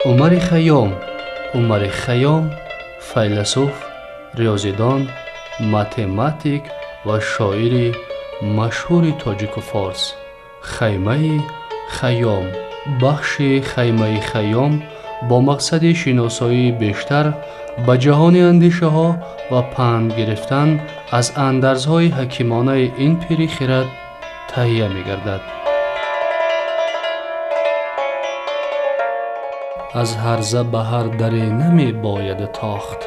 Умари Хайём. Умари Хайём файласуф, риёзидон, математик ва шоири машҳури тоҷику форс. Хаймаи Хайём. Бахши Хаймаи Хайём бо мақсади шиносоии бештар ба ҷаҳони андешаҳо ва панд гирифтан аз андарзҳои ҳакимонаи ин пири хирад таҳия мегардад. Аз ҳарза ба ҳар даре намебояд тохт,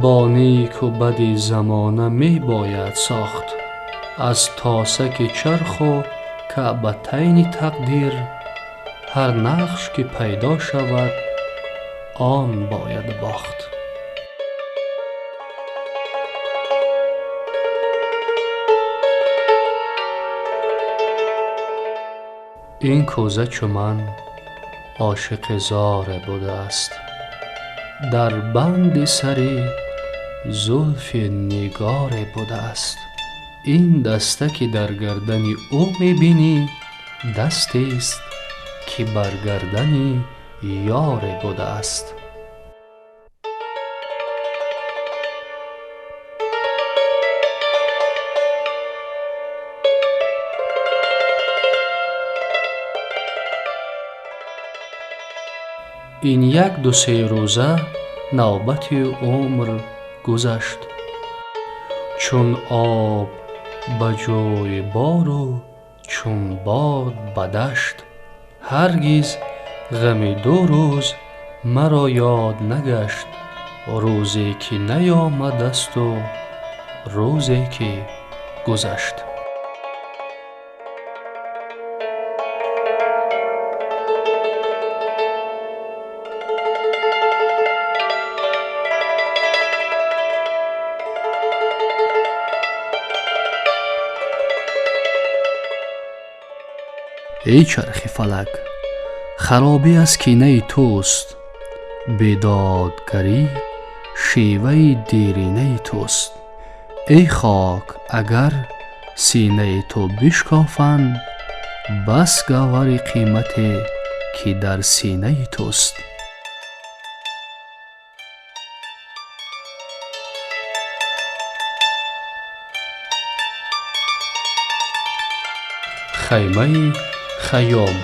бо неку бади замона мебояд сохт. Аз тосаки чарху каъбатайни тақдир, ҳар нақш ки пайдо шавад, он бояд бохт. Ин кӯза чу ман ошиқи зоре будааст, дар банди сари зулфи нигоре будааст. Ин даста ки дар гардани ӯ мебинӣ, дастест ки бар гардани ёре будааст. Ин як ду се рӯза навбати умр гузашт, чун об ба ҷӯи бору чун бод ба дашт. Ҳаргиз ғами ду рӯз маро ёд нагашт, рӯзе ки наёмадасту рӯзе ки гузашт. Эй чархи фалак, харобӣ аз кинаи туст, бедодгарӣ шеваи деринаи туст. Эй хок, агар синаи ту бишкофанд, бас гавҳари қимате ки дар синаи туст. Хаймаи Хайём.